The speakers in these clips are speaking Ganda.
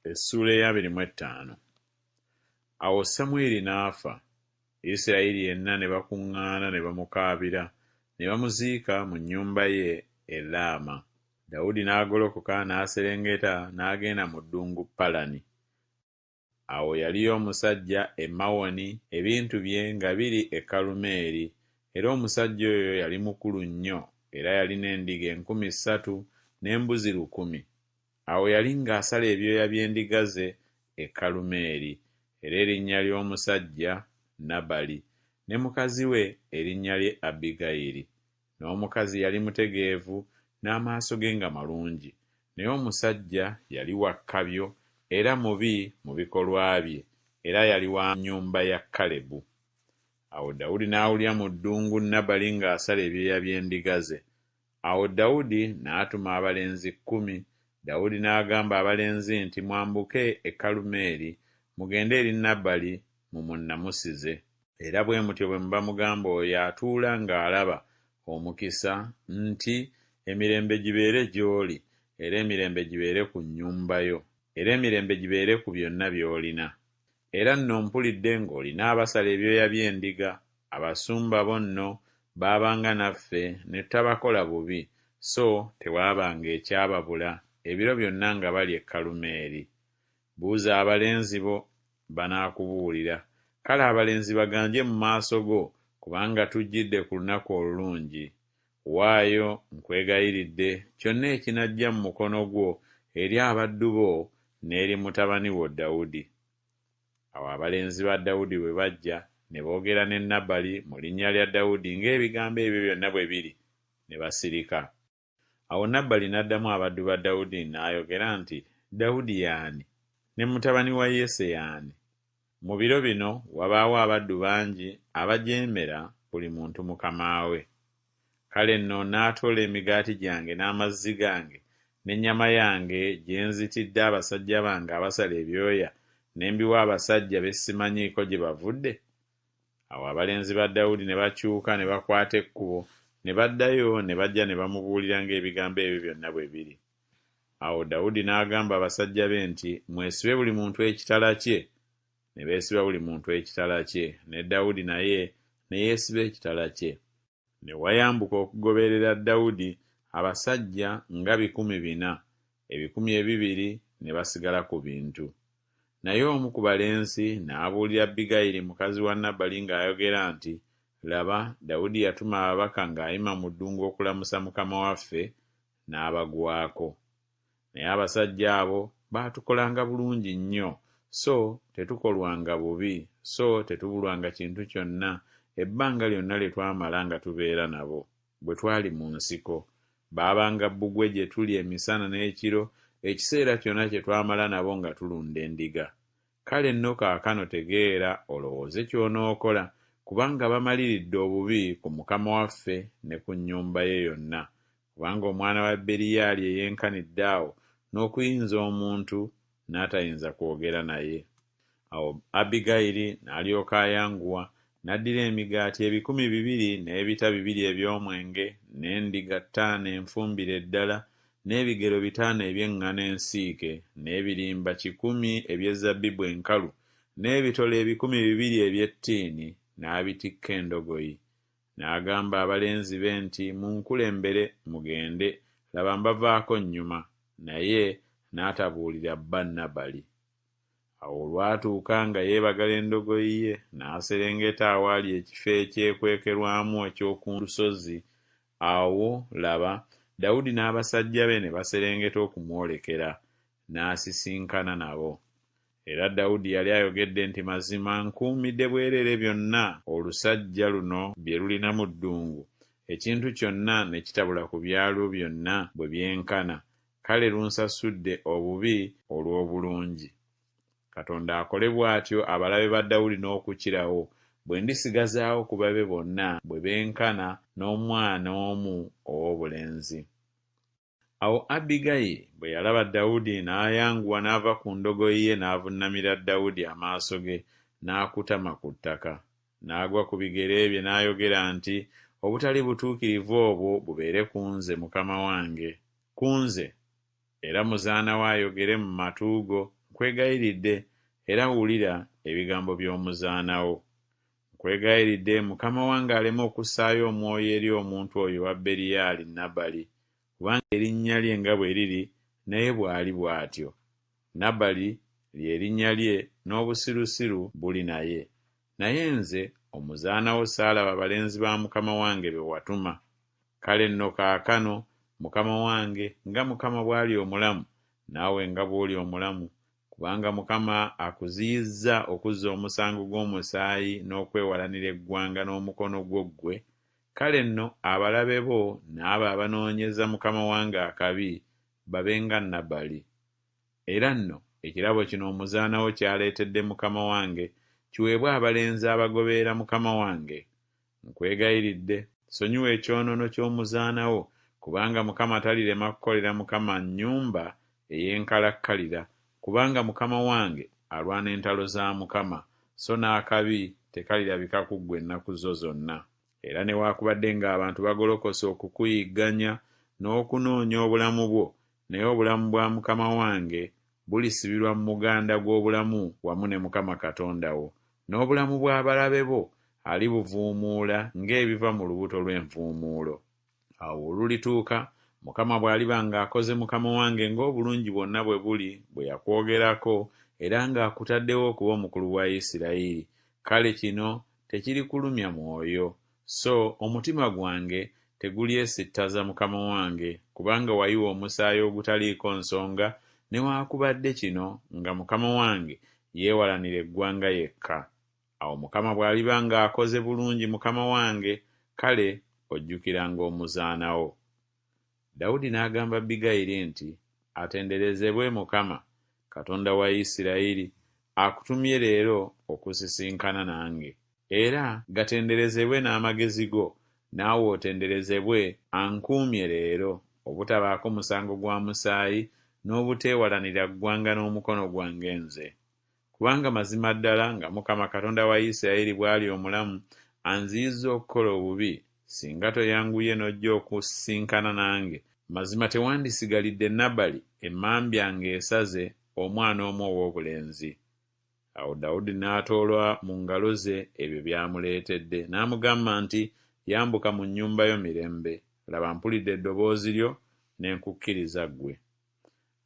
Essuula ey'abiri mu ettaano. Awo Samwiri n'afa, Isirayiri yenna ne bakuŋŋaana ne bamukaabira, ne bamuziika mu nnyumba ye e Laama. Dawudi n'agolokoka n'aserengeta n'agenda mu ddungu Palani. Awo yaliyo omusajja e Mawoni ebintu bye nga biri e Kalumeeri, era omusajja oyo yali mukulu nnyo, era yalina endiga 3000 n'embuzi 1000. Awo yali ng'asala ebyoya by'endiga ze e Kalumeeri, era erinnya ly'omusajja Nabali, ne mukazi we erinnya lye Abbigayiri. N'omukazi yali mutegeevu, n'amaaso ge nga malungi, naye omusajja yali wa kkabyo era mubi mu bikolwa bye, era yali wa nnyumba ya Kalebu. Awo Dawudi n'awulira mu ddungu Nabali ng'asala ebyoya by'endiga ze. Awo Dawudi n'atuma abalenzi kkumi, Dawudi n'agamba abalenzi nti Mwambuke e Kalumeeri, mugende eri Nabali, mumunnamusize. Era bwe mutyo bwe muba mugamba oyo atuula ng'alaba omukisa nti Emirembe gibeere gy'oli, era emirembe gibeere ku nnyumba yo, era emirembe gibeere ku byonna by'olina. Era nno mpulidde ng'olina abasala ebyoya by'endiga, abasumba bo nno baabanga naffe ne tutabakola bubi, so tewaabanga ekyababula ebiro byonna nga bali e Kalumeeri. Buuza abalenzi bo, banaakubuulira. Kale abalenzi baganje mu maaso go, kubanga tujjidde ku lunaku olulungi. Waayo, nkwegayiridde, kyonna ekinajja mu mukono gwo eri abaddu bo n'eri mutabani wo Dawudi. Awo abalenzi ba Dawudi bwe bajja, ne boogera ne Nabali mu linnya lya Dawudi ng'ebigambo ebyo byonna bwe biri, ne basirika. Awo Nabali n'addamu abaddu ba Dawudi n'ayogera nti Dawudi y'ani? Ne mutabani wa Yese y'ani? Mu biro bino wabaawo abaddu bangi abajeemera buli muntu mukama we. Kale nno naatoola emigaati gyange n'amazzi gange n'ennyama yange gye nzitidde abasajja bange abasala ebyoya ne mbiwa abasajja be simanyiiko gye bavudde? Awo abalenzi ba Dawudi ne bakyuka ne bakwata ekkubo ne baddayo ne bajja ne bamubuulira ng'ebigambo ebyo byonna bwe biri. Awo Dawudi n'agamba abasajja be nti, Mwesibe buli muntu ekitala kye. Ne beesiba buli muntu ekitala kye, ne Dawudi naye ne yeesiba ekitala kye. Ne wayambuka okugoberera Dawudi abasajja nga 400, 2000 ne basigala ku bintu. Naye omu ku balenzi n'abuulira Abbigayiri mukazi wa Nabali ng'ayogera nti, Laba, Dawudi yatuma ababaka ng'ayima mu ddungu okulamusa mukama waffe, n'abagwako. Naye abasajja abo baatukolanga bulungi nnyo, so tetukolwanga bubi, so tetubulwanga kintu kyonna ebbanga lyonna lye twamala nga tubeera nabo, bwe twali mu nsiko. Baabanga bbugwe gye tuli emisana n'ekiro, ekiseera kyonna kye twamala nabo nga tulunda endiga. Kale nno kaakano tegeera olowooze ky'onookola, kubanga bamaliridde obubi ku mukama waffe ne ku nnyumba ye yonna, kubanga omwana wa Beriyaali eyenkanidde awo n'okuyinza omuntu n'atayinza kwogera naye. Awo Abbigayiri n'alyoka ayanguwa, n'addira emigaati 2000 n'ebita bibiri eby'omwenge, n'endiga ttaano enfumbire ddala, n'ebigero bitaano eby'eŋŋano ensiike, n'ebirimba kikumi eby'ezzabbibu enkalu, n'ebitole 200 eby'ettiini, n'abitikka endogoyi. N'agamba abalenzi be nti, Munkulembere mugende, laba mbavaako nnyuma. Naye n'atabuulira bba Nabali. Awo olwatuuka nga yeebagala endogoyi ye, n'aserengeta awaali ekifo ekyekwekerwamu eky'oku lusozi, awo, laba, Dawudi n'abasajja be ne baserengeta okumwolekera, n'asisinkana nabo. Era Dawudi yali ayogedde nti Mazima nkuumidde bwereere byonna olusajja luno bye lulina mu ddungu, ekintu kyonna ne kitabula ku byalwo byonna bwe byenkana, kale lunsasudde obubi olw'obulungi. Katonda akole bw'atyo abalabe ba Dawudi n'okukirawo, bwe ndisigazaawo ku babe bonna bwe benkana n'omwana omu ow'obulenzi. Awo Abbigayiri bwe yalaba Dawudi, n'ayanguwa n'ava ku ndogoyi ye n'avunnamira Dawudi amaaso ge n'akutama ku ttaka. N'agwa ku bigere bye n'ayogera nti Obutali butuukirivu obwo bubeere ku nze, mukama wange, ku nze, era muzaana wo ayogere mu matu go Nkwegayiridde, era wulira ebigambo by'omuzaana wo. Nkwegayiridde mukama wange aleme okussaayo omwoyo eri omuntu oyo owa Beriyaali Nabali, kubanga erinnya lye nga bwe liri, naye bw'ali bw'atyo. Nabali lye linnya lye n'obusirusiru buli naye. Naye nze omuzaana wo saalaba balenzi ba mukama wange be watuma. Kale nno kaakano, mukama wange, nga Mukama bw'ali omulamu, naawe nga bw'oli omulamu, kubanga Mukama akuziyizza okuzza omusango gw'omusaayi n'okwewalanira eggwanga n'omukono gwo ggwe, kale nno abalabe bo n'abo abanoonyeza mukama wange akabi babe nga Nabali. Era nno ekirabo kino omuzaana wo ky'aleetedde mukama wange kiweebwe abalenzi abagoberera mukama wange. Nkwegayiridde, sonyiwa ekyonoono ky'omuzaana wo, kubanga Mukama talirema kukolera mukama nnyumba ey'enkalakkalira, kubanga mukama wange alwana entalo za Mukama, so n'akabi tekalirabika ku ggwe ennaku zo zonna. Era newaakubadde ng'abantu bagolokose okukuyigganya n'okunoonya obulamu bwo, naye obulamu bwa mukama wange bulisibirwa mu muganda gw'obulamu wamu ne Mukama Katonda wo, n'obulamu bw'abalabe bo alibuvuumuula ng'ebiva mu lubuto lw'envuumuulo. Awo olulituuka, Mukama bw'aliba ng'akoze mukama wange ng'obulungi bwonna bwe buli bwe yakwogerako, era ng'akutaddewo okuba omukulu wa Isirayiri, kale kino tekirikulumya mwoyo, so omutima gwange tegulyesittaza mukama wange, kubanga wayiwa omusaayi ogutaliiko nsonga, newaakubadde kino nga mukama wange yeewalanira eggwanga yekka. Awo Mukama bw'aliba ng'akoze bulungi mukama wange, kale ojjukiranga omuzaana wo. Dawudi n'agamba Abbigayiri nti, Atenderezebwe Mukama, Katonda wa Isirayiri, akutumye leero okusisinkana nange. Era gatenderezebwe n'amagezi go, naawe otenderezebwe ankuumye leero, obutabaako musango gwa musaayi, n'obuteewalanira ggwanga n'omukono gwange nze. Kubanga mazima ddala nga Mukama Katonda wa Isirayiri bw'ali omulamu, anziyizza okukola obubi, singa toyanguye n'ojja okusisinkana nange, mazima tewandisigalidde Nabali emmambya ng'esaze omwana omu ow'obulenzi. Awo Dawudi n'atoola mu ngalo ze ebyo by'amuleetedde, n'amugamba nti, Yambuka mu nnyumba yo mirembe, laba mpulidde eddoboozi lyo, ne nkukkiriza ggwe.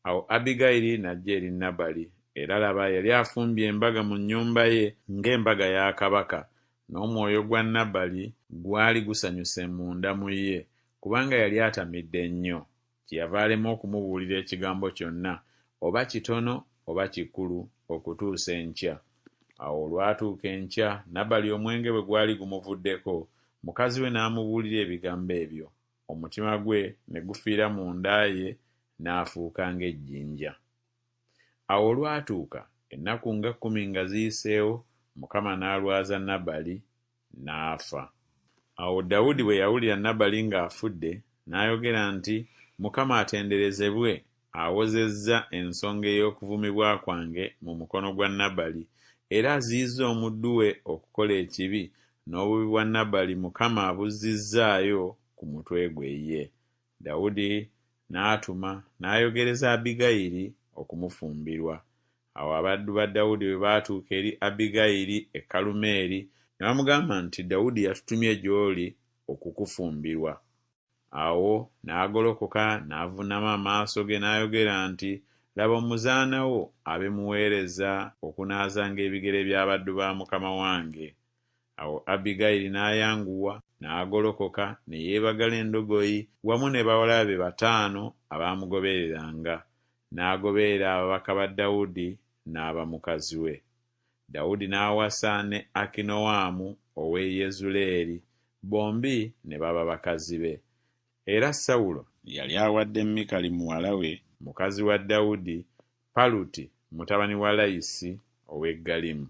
Awo Abbigayiri n'ajja eri Nabali, era laba, yali afumbye embaga mu nnyumba ye ng'embaga ya kabaka, n'omwoyo gwa Nabali gwali gusanyuse munda mu ye, kubanga yali atamidde nnyo. Kyeyava alema okumubuulira ekigambo kyonna, oba kitono oba kikulu, okutuusa enkya. Awo olwatuuka enkya, Nabali omwenge bwe gwali gumuvuddeko, mukazi we n'amubuulira ebigambo ebyo. Omutima gwe ne gufiira munda ye, n'afuuka ng'ejjinja. Awo olwatuuka, ennaku nga kkumi nga ziyiseewo, Mukama n'alwaza Nabali, n'afa. Awo Dawudi bwe yawulira Nabali ng'afudde, n'ayogera nti, Mukama atenderezebwe, awozezza ensonga ey'okuvumibwa kwange mu mukono gwa Nabali, era aziyizza omuddu we okukola ekibi, n'obubi bwa Nabali Mukama abuzzizzaayo ku mutwe gwe ye. Dawudi n'atuma n'ayogereza Abbigayiri okumufumbirwa. Awo abaddu ba Dawudi bwe baatuuka eri Abbigayiri e Kalumeeri, ne bamugamba nti, Dawudi yatutumye gy'oli okukufumbirwa. Awo n'agolokoka n'avuunama amaaso ge n'ayogera nti, Laba omuzaana wo abe muweereza okunaazanga ebigere by'abaddu ba mukama wange. Awo Abbigayiri n'ayanguwa, n'agolokoka, ne yeebagala endogoyi wamu ne bawala be bataano abaamugobereranga, n'agoberera ababaka ba Dawudi n'aba mukazi we. Dawudi n'awasa ne Akinoamu ow'e Yezuleeri, bombi ne baba bakazi be. Era Sawulo yali awadde Mikali muwala we, mukazi wa Dawudi, Paluti mutabani wa Layisi ow'e Galimu.